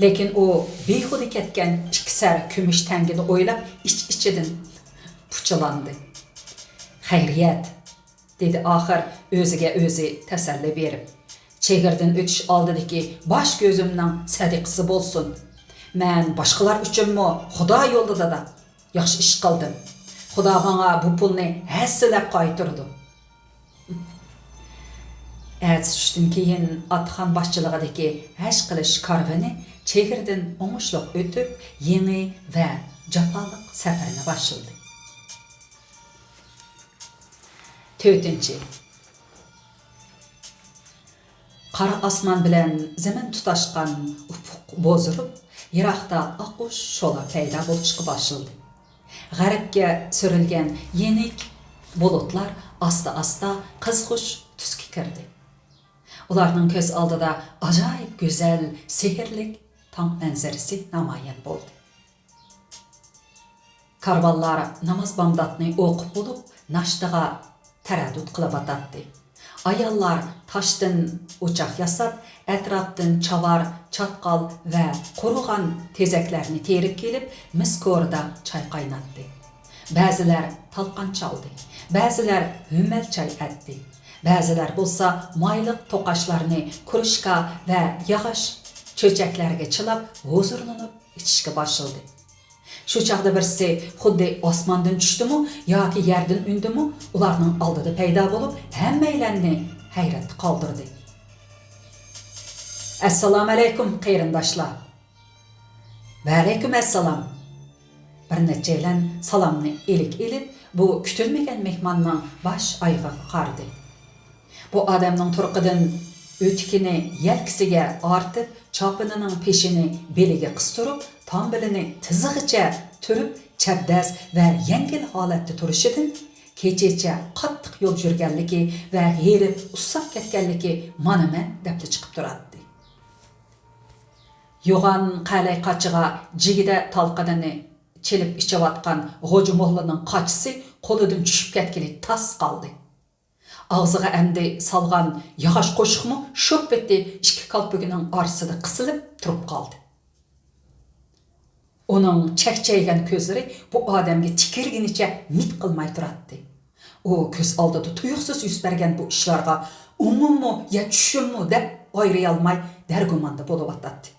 لېكىن ئۇ بىھۇدە كەتكەن ئىككى سەر كۈمۈش تەڭگىنى ئويلاپ ئىچ-ئىچىدىن پۇچىلاندى. خەيرىيەت، دېدى ئاخىر ئۆزىگە ئۆزى تەسەللى بېرىپ. چېگرىدىن ئۆتۈش ئالدىدىكى باش كۆزۈمنىڭ سەدىقىسى بولسۇن. مەن باشقىلار ئۈچۈنمۇ خۇدا يولىدا ياخشى ئىش قىلدىم. خۇدا ماڭا بۇ پۇلنى ھەسسىلەپ قايتۇرىدۇ. ئەتىسى چۈشتىن كېيىن ئاتخان باشچىلىقىدىكى ھەج قىلىش كارۋىنى چېگرىدىن ئوڭۇشلۇق ئۆتۈپ، يېڭى ۋە جاپالىق سەپىرىنى باشلىدى. تۆتىنچى. قارا ئاسمان بىلەن زېمىن تۇتاشقان ئۇپۇق بوزۇرۇپ، يىراقتا ئاققۇچ شولا پەيدا بولۇشقا باشلىدى. غەربكە سۈرۈلگەن يېنىك بۇلۇتلار ئاستا-ئاستا قىزغۇچ تۈسكە كىردى. ئۇلارنىڭ كۆز ئالدىدا ئاجايىپ گۈزەل، سېھىرلىك تاڭ مەنزىرىسى نامايان بولدى. كارۋانلار ناماز بامداتنى ئوقۇپ بولۇپ، ناشتىغا تەرەددۇت قىلىۋاتاتتى. ئاياللار تاشتىن ئوچاق ياساپ، ئەتراپتىن چاۋار، چاتقال ۋە قۇرۇغان تېزەكلەرنى تېرىپ كېلىپ، مىس كورىدا چاي قايناتتى. بەزىلەر تالقان چالدى، بەزىلەر ھۈممەل چاي ئەتتى، بەزىلەر بولسا مايلىق توقاچلارنى كۇرۇشكا ۋە ياغاچ چۆچەكلەرگە چىلاپ ھۇزۇرلىنىپ ئىچىشكە باشلىدى. شۇ چاغدا بىرسى خۇددى ئاسماندىن چۈشتىمۇ ياكى يەردىن ئۈندىمۇ ئۇلارنىڭ ئالدىدا پەيدا بولۇپ، ھەممەيلەننى ھەيرەتتە قالدۇردى. ئەسسالامۇئەلەيكۇم، قېرىنداشلار! ۋەئەلەيكۇم ئەسسالام! بىر نەچچەيلەن سالامنى ئىلىك ئېلىپ، بۇ كۈتۈلمىگەن مېھماننىڭ باش ئايىغىغا قارىدى. بۇ ئادەمنىڭ تۇرقىدىن ئۆتۈكىنى يەلكىسىگە ئارتىپ، چاپىنىنىڭ پېشىنى بېلىگە قىستۇرۇپ، تامبىلىنى تىزىغىچە تۈرۈپ، چەبدەس ۋە يەڭگىل ھالەتتە تۇرۇشىدىن، كېچىچە قاتتىق يول يۈرگەنلىكى ۋە ھېرىپ ئۇسساپ كەتكەنلىكى مانا مەن دەپلا چىقىپ تۇراتتى. يوغان قەلەي قاچىغا جىگدە تالقىنىنى چېلىپ ئىچىۋاتقان غوجا موللىنىڭ قاچىسى قولىدىن چۈشۈپ كەتكىلى تاس قالدى. ئاغزىغا ئەمدى سالغان ياغاچ قوشۇقمۇ شوپپىتى ئىككى كالپۇكىنىڭ ئارىسىدا قىسىلىپ تۇرۇپ قالدى. ئۇنىڭ چەكچەيگەن كۆزلىرى بۇ ئادەمگە تىكىلگىنىچە مىت قىلماي تۇراتتى. ئۇ كۆز ئالدىدا تۇيۇقسىز يۈز بەرگەن بۇ ئىشلارغا ئوڭۇممۇ يا چۈشۈممۇ دەپ ئايرىيالماي دەرگۇماندا بولۇۋاتاتتى.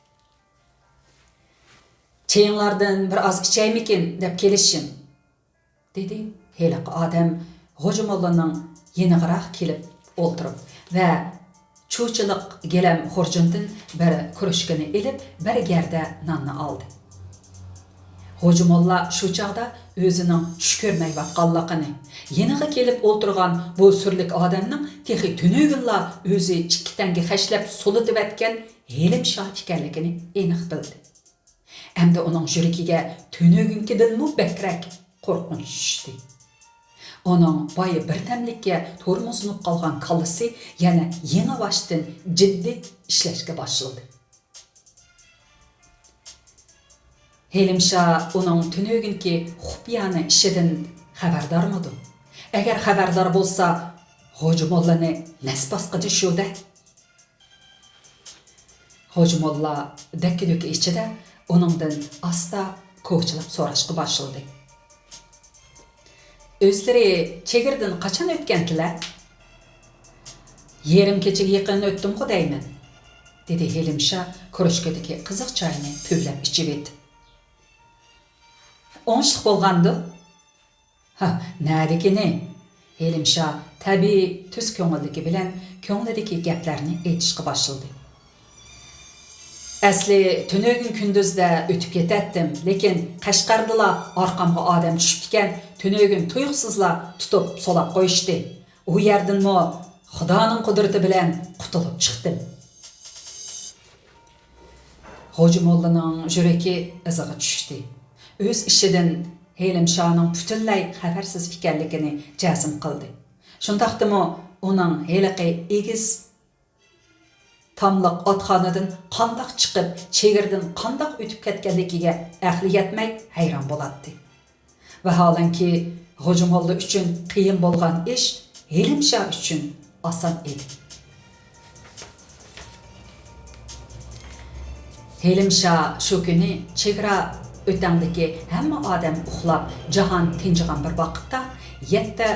«چېيىڭلاردىن بىر ئاز ئىچەيمىكىن دەپ كېلىشىم.» دېدى ھېلىقى ئادەم غوجا موللىنىڭ يېنىغىراق كېلىپ ئولتۇرۇپ ۋە چۇچىلىق گىلەم خۇرجۇندىن بىر كۇرۇشكىنى ئېلىپ، بىر گەردە ناننى ئالدى. غوجا موللا شۇ چاغدا ئۆزىنىڭ چۈش كۆرمەيۋاتقانلىقىنى، يېنىغا كېلىپ ئولتۇرغان بۇ سۈرلۈك ئادەمنىڭ تېخى تۈنۈگۈنلا ئۆزى ئىككى تەڭگە خەجلەپ سولىتىۋەتكەن ھېلىم شاھ ئىكەنلىكىنى ئېنىق بىلدى. ئەمدى ئۇنىڭ يۈرىكىگە تۈنۈگۈنكىدىنمۇ بەكرەك قورقۇنچ چۈشتى. ئۇنىڭ بايا بىردەملىككە تورمۇزلىنىپ قالغان كاللىسى يەنە يېڭىباشتىن جىددىي ئىشلەشكە باشلىدى. ھېلىم شاھ ئۇنىڭ تۈنۈگۈنكى خۇپىيانە ئىشىدىن خەۋەردارمىدۇ؟ ئەگەر خەۋەردار بولسا، غوجا موللىنى نەس باسقىنى شۇ-دە. غوجا موللا دەككە-دۈككە ئىچىدە ئۇنىڭدىن ئاستا كوچىلاپ سوراشقا باشلىدى. «ئۆزلىرى چېگرىدىن قاچان ئۆتكەنتىلە؟» «يېرىم كېچىگە يېقىن ئۆتتۈمغۇ دەيمەن»، دېدى ھېلىم شاھ كۇرۇشكىدىكى قىزىق چاينى پۈۋلەپ ئىچىۋېتىپ. «ئوڭۇشلۇق بولغاندۇ؟» «ھا، نەدىكىنى؟» ھېلىم شاھ تەبىئىي تۈز كۆڭۈللۈكى بىلەن كۆڭلىدىكى گەپلەرنى ئېيتىشقا باشلىدى. «ئەسلى تۈنۈگۈن كۈندۈزدە ئۆتۈپ كېتەتتىم، لېكىن قەشقەردىلا ئارقامغا ئادەم چۈشۈپتىكەن، تۈنۈگۈن تۇيۇقسىزلا تۇتۇپ سولاپ قويۇشتى. ئۇ يەردىنمۇ خۇدانىڭ قۇدرىتى بىلەن قۇتۇلۇپ چىقتىم.» غوجا موللىنىڭ يۈرىكى ئىزىغا چۈشتى. ئۆز ئىشىدىن ھېلىم شاھنىڭ پۈتۈنلەي خەۋەرسىز ئىكەنلىكىنى جەزم قىلدى. شۇنداقتىمۇ ئۇنىڭ ھېلىقى ئېگىز تاملىق ئاتخانىدىن قانداق چىقىپ، چېگرىدىن قانداق ئۆتۈپ كەتكەنلىكىگە ئەقلى يەتمەي ھەيران بولاتتى. ۋاھالەنكى، غوجا موللا ئۈچۈن قىيىن بولغان ئىش ھېلىم شاھ ئۈچۈن ئاسان ئىدى. ھېلىم شاھ شۇ كۈنى چېگرا ئۆتەڭدىكى ھەممە ئادەم ئۇخلاپ، جاھان تىنجىغان بىر ۋاقىتتا، يەتتە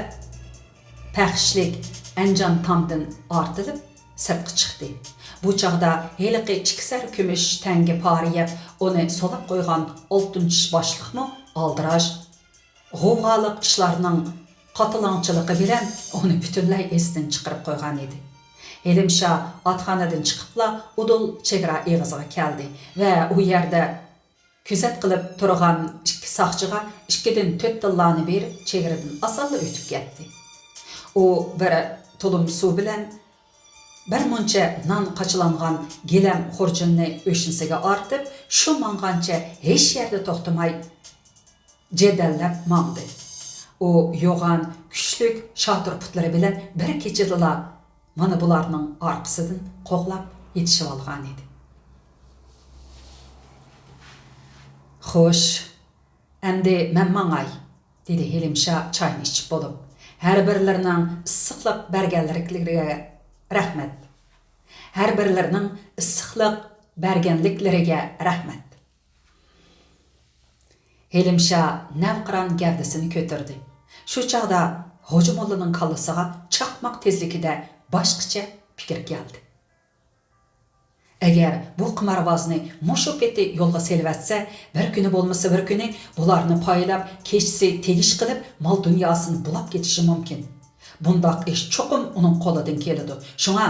پەخشلىك ئەنجان تامدىن ئارتىلىپ سىرتقا چىقتى. بۇ چاغدا ھېلىقى ئىككى سەر كۈمۈش تەڭگە پارا يەپ، ئۇنى سولاپ قويغان ئالتۇن چىش باشلىقمۇ ئالدىراش، غوۋغالىق ئىشلارنىڭ قاتىلاڭچىلىقى بىلەن ئۇنى پۈتۈنلەي ئېسىدىن چىقىرىپ قويغان ئىدى. ھېلىم شاھ ئاتخانىدىن چىقىپلا ئۇدۇل چېگرا ئېغىزىغا كەلدى ۋە ئۇ يەردە كۆزەت قىلىپ تۇرغان ئىككى ساقچىغا ئىككىدىن تۆت تىللانى بېرىپ، چېگرىدىن ئاسانلا ئۆتۈپ كەتتى. ئۇ بىر تۇلۇم سۇ بىلەن بىر مۇنچە نان قاچىلانغان گىلەم خۇرجۇننى ئۆشنىسىگە ئارتىپ، شۇ ماڭغانچە ھېچ يەردە توختىماي جېدەللەپ ماڭدى. ئۇ يوغان، كۈچلۈك شاتۇر پۇتلىرى بىلەن بىر كېچىدىلا مانا بۇلارنىڭ ئارقىسىدىن قوغلاپ يېتىشىۋالغانىدى. «خوش، ئەمدى مەن ماڭاي»، دېدى ھېلىم شاھ چاينى ئىچىپ بولۇپ. «ھەر بىرلىرىنىڭ ئىسسىقلىق بەرگەنلىكلىرىگە رەھمەت. ھەر بىرلىرىنىڭ ئىسسىقلىق بەرگەنلىكلىرىگە رەھمەت.» ھېلىم شاھ نەۋقىران گەۋدىسىنى كۆتۈردى. شۇ چاغدا غوجا موللىنىڭ كاللىسىغا چاقماق تېزلىكىدە باشقىچە پىكىر كەلدى. ئەگەر بۇ قىمارۋازنى مۇشۇ پېتى يولغا سېلىۋەتسە، بىر كۈنى بولمىسا بىر كۈنى بۇلارنى پايلاپ، كېچىسى تېگىش قىلىپ، مال-دۇنياسىنى بۇلاپ كېتىشى مۇمكىن. بۇنداق ئىش چوقۇم ئۇنىڭ قولىدىن كېلىدۇ. شۇڭا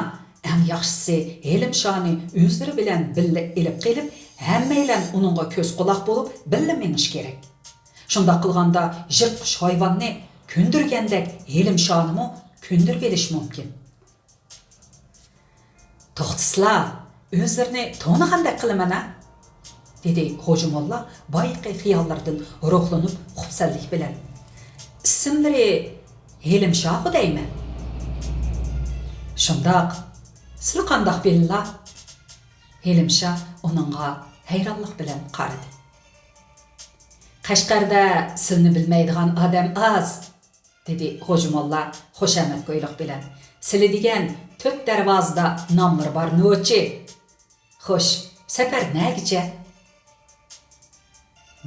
ئەڭ ياخشىسى ھېلىم شاھنى ئۆزلىرى بىلەن بىللە ئېلىپ قېلىپ، ھەممەيلەن ئۇنىڭغا كۆز-قۇلاق بولۇپ، بىللە مېڭىش كېرەك. شۇنداق قىلغاندا يىرتقۇچ ھايۋاننى كۆندۈرگەندەك ھېلىم شاھنىمۇ كۆندۈرۈۋېلىش مۇمكىن. «توختىسىلا، ئۆزلىرىنى تونۇغاندەك قىلىمەن-ھە؟» دېدى غوجا موللا بايىقى خىياللىرىدىن روھلىنىپ خۇپسەنلىك بىلەن. «ئىسىملىرى ھېلىم شاھغۇ دەيمەن.» «شۇنداق، سىلى قانداق بىلىلا؟» ھېلىم شاھ ئۇنىڭغا ھەيرانلىق بىلەن قارىدى. قەشقەردە سىلنى بىلمەيدىغان ئادەم ئاز، دېدى غوجا موللا خۇشامەتكويلۇق بىلەن. سىلى دېگەن تۆت دەرۋازىدا ناملىرى بار نوچى. خوش، سەپەر نەگىچە؟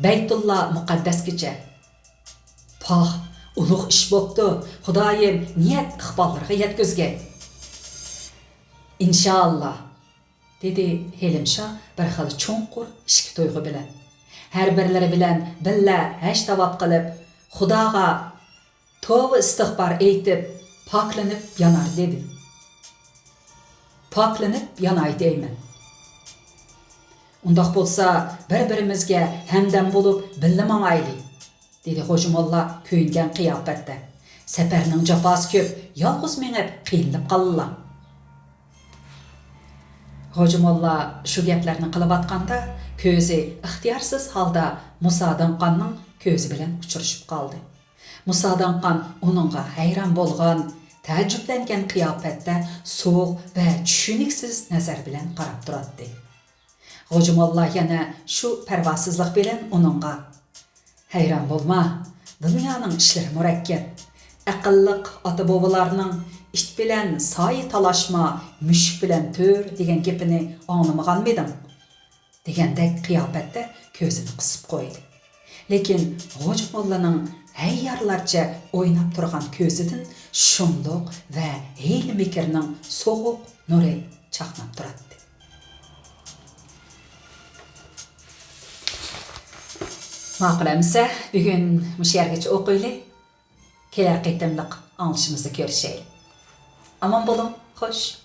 بەيتۇللا مۇقەددەسكىچە. پاھ، ئۇلۇغ ئىش بوپتۇ، خۇدايىم نىيەت ئىقباللىرىغا يەتكۈزگەي. ئىنشائاللا، دېدى ھېلىم شاھ بىر خىل چوڭقۇر ئىچكى تۇيغۇ بىلەن. ھەر بىرلىرى بىلەن بىللە ھەج تاۋاپ قىلىپ، خۇداغا توۋا ئىستىغپار ئېيتىپ، پاكلىنىپ يانار دېدى. پاكلىنىپ ياناي دەيمەن. ئۇنداق بولسا، بىر-بىرىمىزگە ھەمدەم بولۇپ، بىللە ماڭايلى، دېدى غوجا موللا كۆيۈنگەن قىياپەتتە. سەپەرنىڭ جاپاسى كۆپ، يالغۇز مېڭىپ قىينىلىپ قالىلا. غوجا موللا شۇ گەپلەرنى قىلىۋاتقاندا، كۆزى ئىختىيارسىز ھالدا مۇسا دىڭقاننىڭ كۆزى بىلەن ئۇچرىشىپ قالدى. مۇسا دىڭقان ئۇنىڭغا ھەيران بولغان، تەئەججۈپلەنگەن قىياپەتتە سوغۇق ۋە چۈشىنىكسىز نەزەر بىلەن قاراپ تۇراتتى. غوجا موللا يەنە شۇ پەرۋاسىزلىق بىلەن ئۇنىڭغا، ھەيران بولما، دۇنيانىڭ ئىشلىرى مۇرەككەپ. ئەقىللىق ئاتا-بوۋىلارنىڭ «ئىت بىلەن سايە تالاشما، مۈشۈك بىلەن تۆر» دېگەن گېپىنى ئاڭلىمىغانمىدىڭ؟ دېگەندەك قىياپەتتە كۆزىنى قىسىپ قويدى. لېكىن غوجا موللىنىڭ ھەييارلارچە ئويناپ تۇرغان كۆزىدىن شۇملۇق ۋە ھىيلە-مىكىرنىڭ سوغۇق نۇرى چاقناپ تۇراتتى. ماقۇل ئەمىسە، بۈگۈن مۇشۇ يەرگىچە ئوقۇيلى. كېلەر قېتىملىق ئاڭلىشىمىزدا كۆرۈشەيلى. ئامان بولۇڭ، خوش.